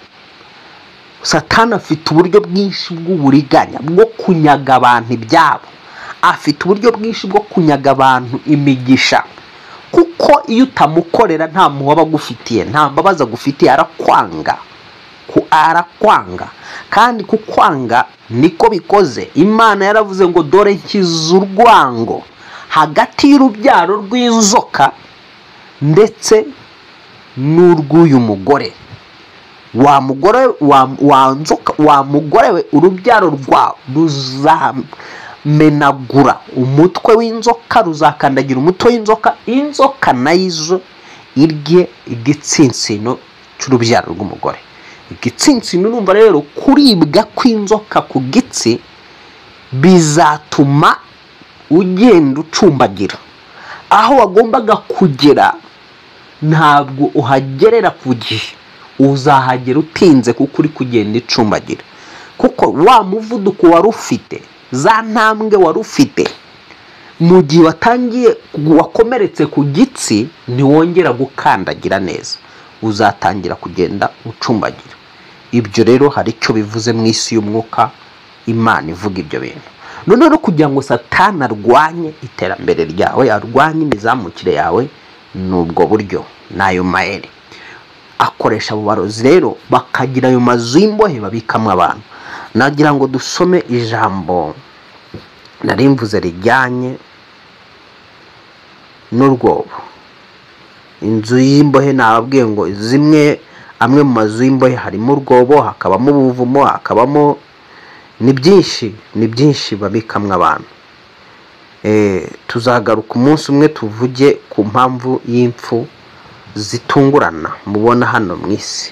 Satani afite uburyo bwinshi bw'uburiganya bwo kunyaga abantu ibyabo, afite uburyo bwinshi bwo kunyaga abantu imigisha, kuko iyo utamukorera nta mpuhwe aba agufitiye, nta mbabazi agufitiye, arakwanga, arakwanga. Kandi kukwanga niko bikoze. Imana yaravuze ngo dore nkiza urwango hagati y'urubyaro rw'inzoka ndetse n'urw'uyu mugore. Wa mugore wa nzoka, wa mugore we, urubyaro rwawe ruzamenagura umutwe w'inzoka, ruzakandagira umutwe w'inzoka, inzoka nayo irye igitsinsino cy'urubyaro rw'umugore. Igitsinsino, urumva rero kuribwa kw'inzoka ku gitsi bizatuma ugenda ucumbagira aho wagombaga kugera, ntabwo uhagerera ku gihe, uzahagera utinze kuko uri kugenda icumbagira. Kuko wa muvuduko wari ufite, za ntambwe wari ufite mu gihe watangiye wakomeretse ku gitsi, ntiwongera gukandagira neza, uzatangira kugenda ucumbagira. Ibyo rero hari icyo bivuze mu isi y'umwuka, Imana ivuga ibyo bintu. Noneho kugira ngo Satani arwanye iterambere ryawe, arwanye imizamukire yawe, ni ubwo buryo n'ayo mayeri akoresha. Abo barozi rero bakagira ayo mazu y'imbohe babikamo abantu. Nagira ngo dusome ijambo nari mvuze rijyanye n'urwobo, inzu y'imbohe. Nababwiye ngo zimwe, amwe mu mazu y'imbohe harimo urwobo, hakabamo ubuvumo, hakabamo ni byinshi, ni byinshi babikamwo abantu. Tuzagaruka umunsi umwe tuvuge ku mpamvu y'impfu zitungurana mubona hano mu isi,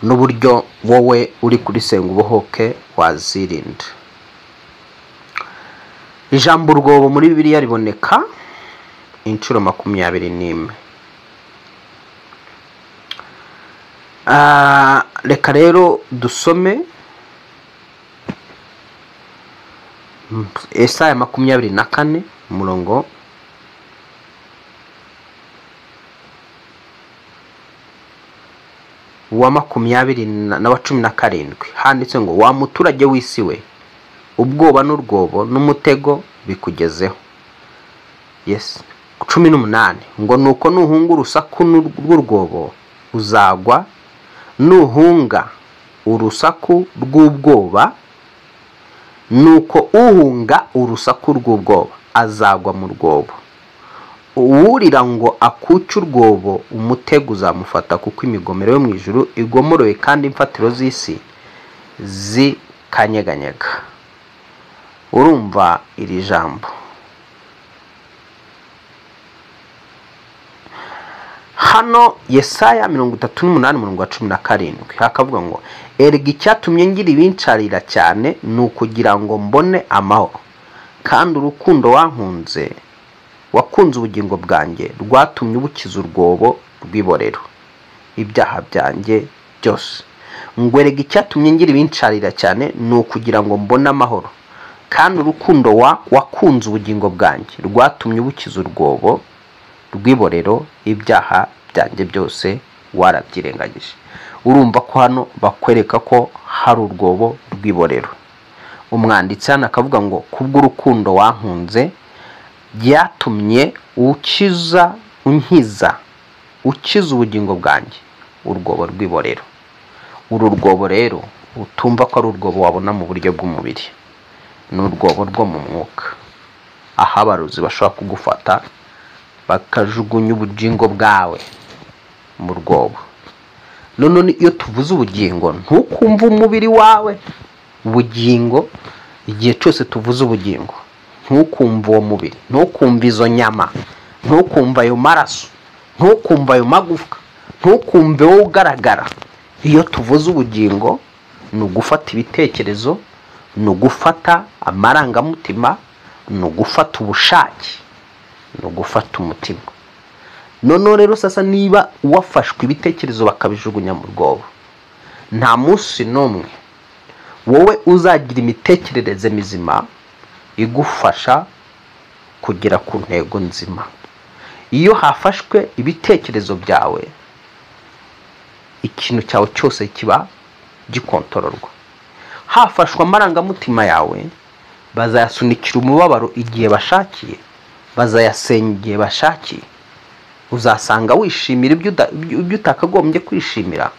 n'uburyo wowe uri kuri Senga Ubohoke wazirinda. Ijambo urwobo muri Bibiliya riboneka inshuro 21. Reka rero dusome Esaya 24 umurongo wa 20 na wa 17. Handitse ngo: wa muturage w'isi we, ubwoba n'urwobo n'umutego bikugezeho. Yes, 18 ngo: nuko nuhunga urusaku rw'urwobo uzagwa, nuhunga urusaku rw'ubwoba, nuko uhunga urusaku rw'ubwoba azagwa mu rwobo. Uwurira ngo akuce urwobo, umutego uzamufata, kuko imigomero yo mu ijuru igomorowe kandi imfatiro z'isi zikanyeganyega. Urumva iri jambo hano, Yesaya 38 umurongo wa 17, hakavuga ngo: erega icyatumye ngira ibincarira cyane ni ukugira ngo mbone amahoro, kandi urukundo wankunze, wakunze ubugingo bwanjye, rwatumye ubukiza urwobo rw'iborero ibyaha byanjye byose. Ngo erega icyatumye ngira ibincarira cyane ni ukugira ngo mbone amahoro, kandi urukundo wakunze ubugingo bwanjye rwatumye ubukiza urwobo rw'iborero ibyaha byanjye byose warabyirengagije. Urumva ko hano bakwereka ko hari urwobo rw'iborero. Umwanditsi hano akavuga ngo kubw'urukundo wankunze byatumye ukiza, unkiza, ukiza ubugingo bwanjye urwobo rw'iborero. Uru rwobo rero utumva ko ari urwobo wabona mu buryo bw'umubiri, ni urwobo rwo mu mwuka, aho abarozi bashobora kugufata bakajugunya ubugingo bwawe mu rwobo. None iyo tuvuze ubugingo, ntukumve umubiri wawe. Ubugingo, igihe cyose tuvuze ubugingo, ntukumve uwo mubiri, ntukumve izo nyama, ntukumve ayo maraso, ntukumve ayo magufwa, ntukumve wowe ugaragara. Iyo tuvuze ubugingo ni ugufata ibitekerezo, ni ugufata amarangamutima, ni ugufata ubushake, ni ugufata umutima. Noneho rero sasa, niba wafashwe ibitekerezo bakabijugunya mu rwobo, nta munsi n'umwe wowe uzagira imitekerereze mizima igufasha kugera ku ntego nzima. Iyo hafashwe ibitekerezo byawe, ikintu cyawe cyose kiba gikontororwa. Hafashwe amarangamutima yawe, bazayasunikira umubabaro igihe bashakiye, bazayasenya igihe bashakiye. Uzasanga wishimira ibyo utakagombye kwishimira,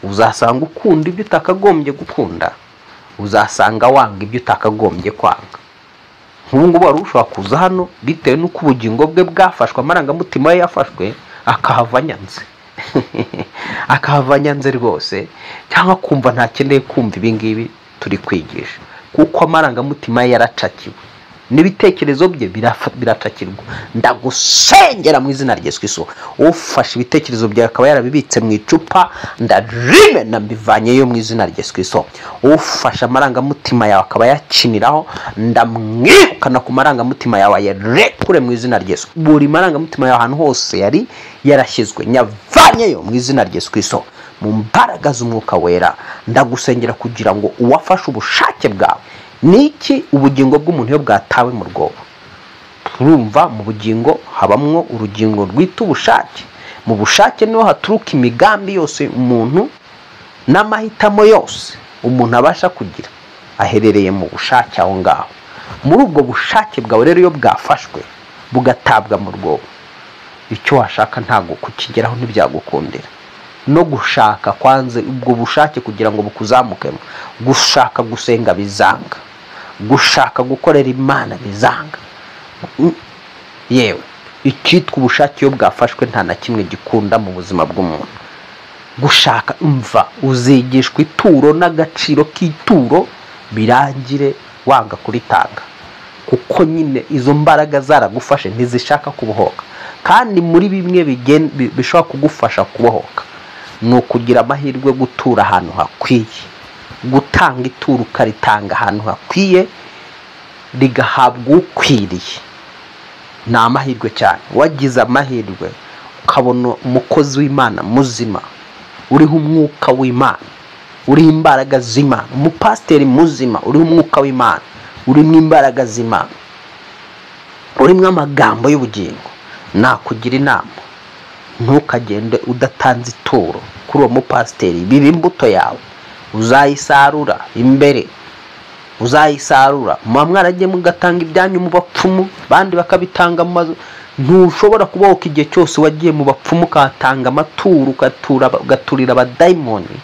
uzasanga ukunda ibyo utakagombye gukunda, uzasanga wanga ibyo utakagombye kwanga. Nk'ubu ngubu wari ushobora kuza hano bitewe n'uko ubugingo bwe bwafashwe, amarangamutima ye yafashwe, akahava anyanze, akahava anyanze rwose, cyangwa kumva ntakeneye kumva ibi ngibi turi kwigisha, kuko amarangamutima ye yaracakiwe n'ibitekerezo bye biracakirwa. Ndagusengera mu izina rya Yesu Kristo, ufashe ibitekerezo byawe akaba yarabibitse mu icupa, ndarimena mbivanyeyo mu izina rya Yesu Kristo. Ufashe amarangamutima yawe akaba yakiniraho, ndamwirukana ku marangamutima yawe ayarekure mu izina rya Yesu. Buri marangamutima yawe ahantu hose yari yarashyizwe, nyavanyeyo mu izina rya Yesu Kristo. Mu mbaraga z'umwuka wera ndagusengera kugira ngo uwafashe ubushake bwawe. Niki ubugingo bw'umuntu iyo bwatawe mu rwobo? Turumva mu bugingo habamwo urugingo rwita ubushake. Mu bushake niho haturuka imigambi yose umuntu N'amahitamo yose umuntu abasha kugira aherereye mu bushake aho ngaho. Muri ubwo bushake bwawe rero iyo bwafashwe bugatabwa mu rwobo, icyo washaka ntabwo kukigeraho, ntibyagukundira. No gushaka kwanze ubwo bushake kugira ngo bukuzamukemo, gushaka gusenga bizanga, gushaka gukorera Imana bizanga. Yewe icyitwa ubushake iyo bwafashwe nta na kimwe gikunda mu buzima bw'umuntu. Gushaka, umva, uzigishwa ituro n'agaciro k'ituro birangire wanga kuritanga, kuko nyine izo mbaraga zaragufashe ntizishaka kubohoka. Kandi muri bimwe bishobora kugufasha kubohoka ni ukugira amahirwe gutura ahantu hakwiye, gutanga ituro ukaritanga ahantu hakwiye, rigahabwa ukwiriye. Ni amahirwe cyane. Wagize amahirwe ukabona umukozi w'Imana muzima uriho umwuka w'Imana, uriho imbaraga z'Imana, umupasiteri muzima uriho umwuka w'Imana, urimo imbaraga z'Imana, urimo amagambo y'ubugingo, nakugira inama ntukagende udatanze ituro kuri uwo mupasiteri. Biba imbuto yawe, uzayisarura imbere, uzayisarura. Muba mwaragiye mugatanga ibyanyu mu bapfumu, bandi bakabitanga mu mazu. Ntushobora kubohoka igihe cyose wagiye mu bapfumu ukatanga amaturo, ugaturira abadayimoni,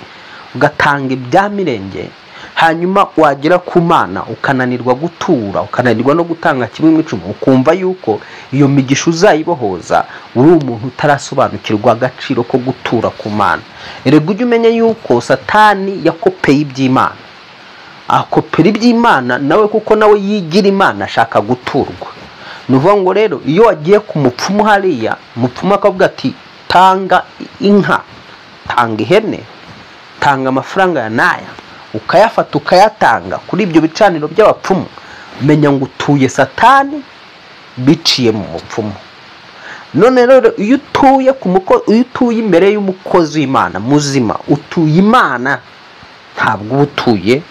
ugatanga ibya mirenge, hanyuma wagera ku Mana ukananirwa gutura, ukananirwa no gutanga kimwe mu icumi, ukumva yuko iyo migisha uzayibohoza. Uri umuntu utarasobanukirwa agaciro ko gutura ku Mana. Erega ujye umenya yuko Satani yakopeye iby'Imana, akopera iby'Imana nawe, kuko nawe yigira Imana, ashaka guturwa. Ni ukuvuga ngo rero iyo wagiye ku mupfumu hariya, umupfumu akavuga ati tanga inka, tanga ihene, tanga amafaranga ya naya, ukayafata ukayatanga kuri ibyo bicaniro by'abapfumu, menya ngo utuye Satani biciye mu mupfumu. None rero iyo utuye ku iyo utuye imbere y'umukozi w'Imana muzima, utuye Imana, ntabwo uba utuye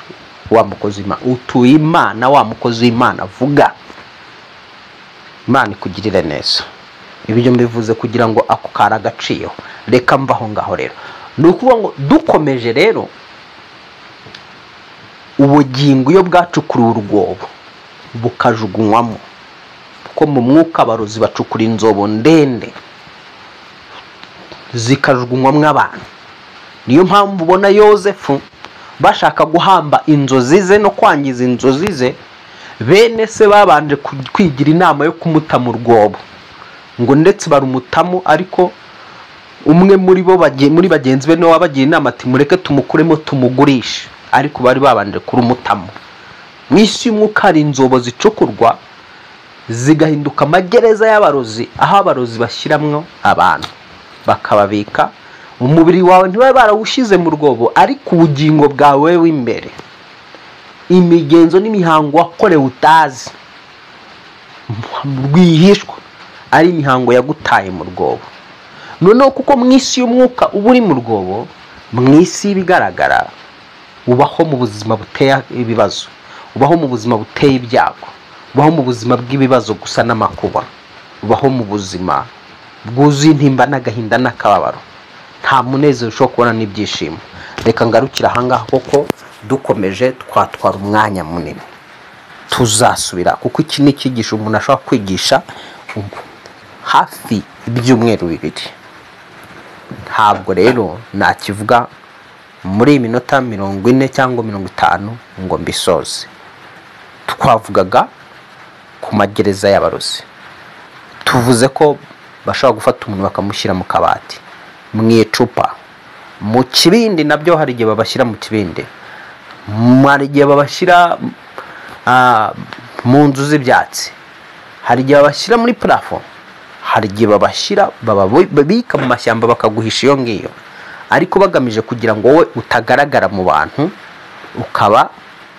wa mukozi w'Imana, utuye Imana wa mukozi w'Imana avuga. Imana ikugirire neza. Ibyo mbivuze kugira ngo ako kari agaciyeho. Reka mvaho ngaho rero. Ni ukuvuga ngo dukomeje rero, ubugingo iyo bwacukuriwe urwobo bukajugunywamo, kuko mu mwuka abarozi bacukura inzobo ndende zikajugunywamo abantu. Niyo mpamvu ubona Yozefu bashaka guhamba inzozi ze no kwangiza inzozi ze, bene se babanje kwigira inama yo kumuta mu rwobo, ngo ndetse barumutamo, ariko umwe muri bo muri bagenzi be niwe wabagira inama ati mureke tumukuremo tumugurishe, ariko bari babanje kurumutamo. Mu isi y'umwuka hari inzobo zicukurwa zigahinduka amagereza y'abarozi, aho abarozi bashyiramo abantu bakababika. Umubiri wawe ntibabe barawushyize mu rwobo, ariko ubugingo bwawe w'imbere, imigenzo n'imihango wakorewe utazi rwihishwa, ari imihango yagutaye mu rwobo. Noneho kuko mu isi y'umwuka uba uri mu rwobo, mu isi y'ibigaragara ubaho mu buzima buteye ibibazo, ubaho mu buzima buteye ibyago, ubaho mu buzima bw'ibibazo gusa n'amakuba, ubaho mu buzima bwuzuye intimba n'agahinda n'akababaro, nta munezero ushobora kubona n'ibyishimo. Reka ngarukire ahangaha kuko dukomeje twatwara umwanya munini, tuzasubira kuko iki ni icyigisho umuntu ashobora kwigisha hafi ibyumweru bibiri. Ntabwo rero nakivuga muri iyi minota 40 cyangwa 50 ngo mbisoze. Twavugaga ku magereza y'abarozi, tuvuze ko bashobora gufata umuntu bakamushyira mu kabati, mu icupa, mu kibindi, nabyo hari igihe babashyira mu kibindi, hari igihe babashyira mu nzu z'ibyatsi, hari igihe babashyira muri parafo, hari igihe babashyira babika mu mashyamba bakaguhisha iyo ngiyo, ariko bagamije kugira ngo wowe utagaragara mu bantu ukaba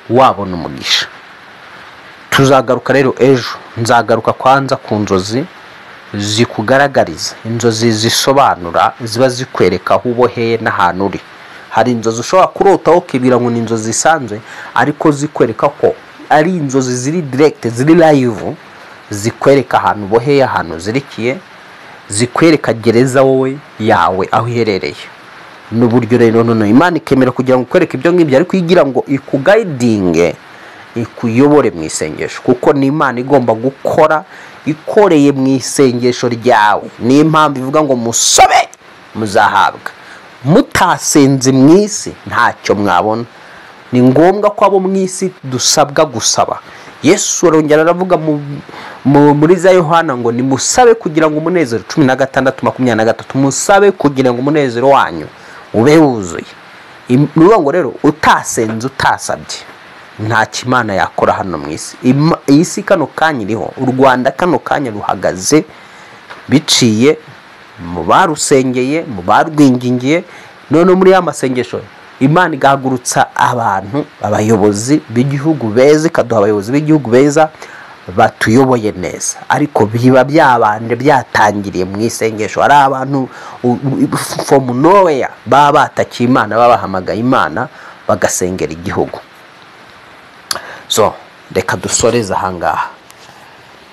wabona umugisha. Tuzagaruka rero ejo, nzagaruka kwanza ku nzozi zikugaragariza, inzozi zisobanura, ziba zikwereka aho uboheye n'ahantu uri. Hari inzozi ushobora kurotaho ukibwira ngo ni inzozi zisanzwe, ariko zikwereka ko ari inzozi ziri direct, ziri live, zikwereka ahantu uboheye, ahantu uzirikiye, zikwereka gereza wowe yawe aho iherereye. N'uburyo rero none Imana ikemera kugira ngo ikwereke ibyo ngibyo, ariko igira ngo ikuguidinge, ikuyobore mu isengesho, kuko ni Imana igomba gukora ikoreye mu isengesho ryawe. Niyo mpamvu ivuga ngo musabe muzahabwa, mutasenze mu isi ntacyo mwabona. Ni ngombwa ko abo mu isi dusabwa gusaba. Yesu arongera aravuga muri za Yohana ngo nimusabe kugira ngo umunezero, 16:23, musabe kugira ngo umunezero wanyu ube wuzuye. Ni ukuvuga ngo rero utasenze utasabye ntacyo Imana yakora hano mu isi. Iyi si kano kanya iriho, u Rwanda kano kanya ruhagaze biciye mu barusengeye, mu barwingingiye. None muri ya masengesho Imana igahagurutsa abantu, abayobozi b'igihugu beza, ikaduha abayobozi b'igihugu beza batuyoboye neza, ariko biba byabanje byatangiriye mu isengesho. Ari abantu from nowhere baba batakiye Imana, baba bahamagaye Imana bagasengera igihugu. So reka dusoreze ahangaha.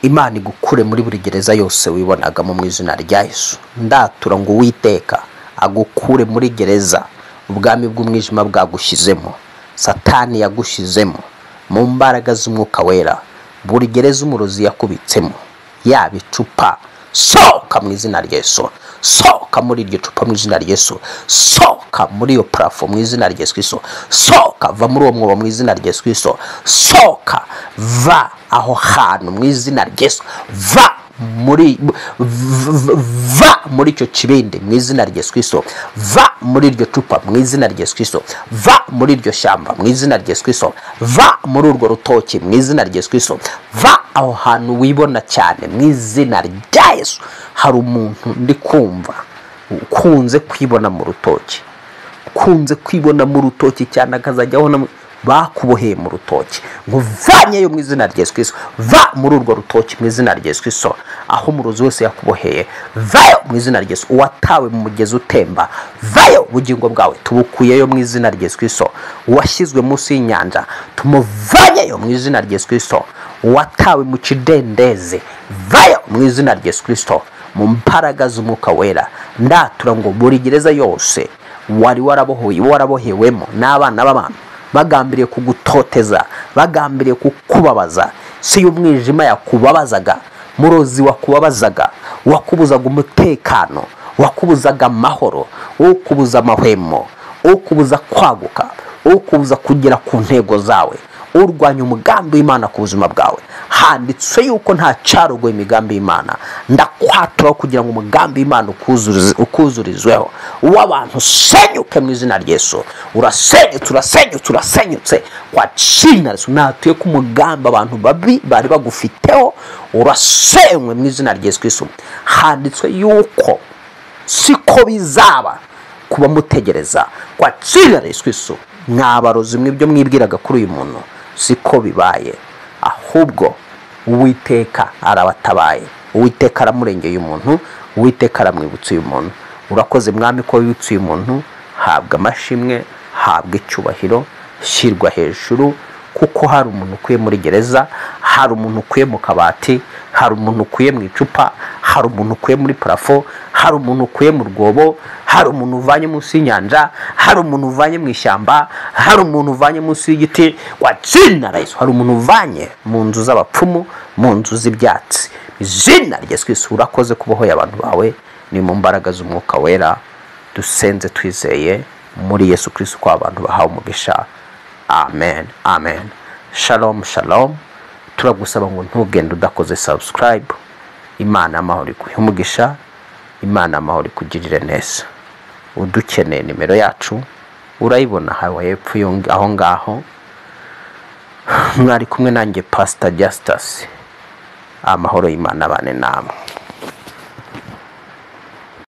Imana igukure muri buri gereza yose wibonagamo mu izina rya Yesu. Ndatura ngo Uwiteka agukure muri gereza ubwami bw'umwijima bwagushyizemo, Satani yagushyizemo, mu mbaraga z'umwuka wera. Buri gereza umurozi yakubitsemo, yaba icupa, sohoka mu izina rya Yesu, sohoka muri iryo cupa mu izina rya Yesu, sohoka muri iyo parafo mu izina rya Yesu Kristo, sohoka va muri uwo mwobo mu izina rya Yesu Kristo, sohoka va aho hantu mu izina rya Yesu, va muri icyo kibindi mu izina rya Yesu Kristo, va muri iryo cupa mu izina rya Yesu Kristo, va muri iryo shyamba mu izina rya Yesu Kristo, va muri urwo rutoki mu izina rya Yesu Kristo, va aho hantu wibona cyane mu izina rya Yesu. Hari umuntu ndi kumva ukunze kwibona mu rutoki, ukunze kwibona mu rutoki cyane, akazajya abona bakuboheye mu rutoki, nkuvanyeyo mu izina rya Yesu Kristo, va muri urwo rutoki mu izina rya Yesu Kristo. Aho umurozi wese yakuboheye, vayo mu izina rya Yesu. Uwatawe mu mugezi utemba, vayo, ubugingo bwawe tubukuyeyo mu izina rya Yesu Kristo. Uwashyizwe munsi y'inyanja, tumuvanyeyo mu izina rya Yesu Kristo. Uwatawe mu kidendezi, vayo mu izina rya Yesu Kristo. Mu mbaraga z'umwuka wera ndatura ngo buri gereza yose wari warabohoye, warabohewemo n'abana b'abantu bagambiriye kugutoteza, bagambiriye kukubabaza, si y'umwijima yakubabazaga, murozi wakubabazaga, wakubuzaga umutekano, wakubuzaga amahoro, ukubuza amahwemo, ukubuza kwaguka, ukubuza kugera ku ntego zawe, urwanya umugambi w'Imana ku buzima bwawe. Handitswe yuko nta cyarogoye imigambi y'Imana. Ndakwatura kugira ngo umugambi w'Imana ukuzurizweho, uw'abantu senyuke mu izina rya Yesu. Urasenyutse, urasenyutse, urasenyutse kwa jina Yesu. Natuye ku mugambi abantu babi bari bagufiteho, urasenywe mu izina rya Yesu Kristo. Handitswe yuko siko bizaba kuba mutegereza kwa jina Yesu Kristo. Mwabarozi mwibyo mwibwiraga kuri uyu muntu siko bibaye, ahubwo Uwiteka arabatabaye, Uwiteka aramurengeye umuntu, Uwiteka aramwibutsa uyu muntu. Urakoze Mwami ko wibutse uyu muntu, habwa amashimwe, habwa icyubahiro, shyirwa hejuru, kuko hari umuntu ukuye muri gereza, hari umuntu ukuye mu kabati, hari umuntu ukuye mu icupa, hari umuntu ukuye muri parafo, hari umuntu ukuye mu rwobo, hari umuntu uvanye munsi y'inyanja, hari umuntu uvanye mu ishyamba, hari umuntu uvanye munsi y'igiti kwa jina la Yesu, hari umuntu uvanye mu nzu z'abapfumu, mu nzu z'ibyatsi. Izina rya Yesu Kristo, urakoze kubohoye abantu bawe. Ni mu mbaraga z'umwuka wera dusenze twizeye muri Yesu Kristo ko abantu bahawe umugisha. Amen, amen. Shalom, shalom. Turagusaba ngo ntugende udakoze subscribe. Imana amahoro iguhe umugisha, Imana amahoro ikugirire neza. Udukeneye nimero yacu urayibona hawe hepfo aho ngaho. Mwari kumwe nanjye Pastor Justus. Amahoro y'Imana abane namwe.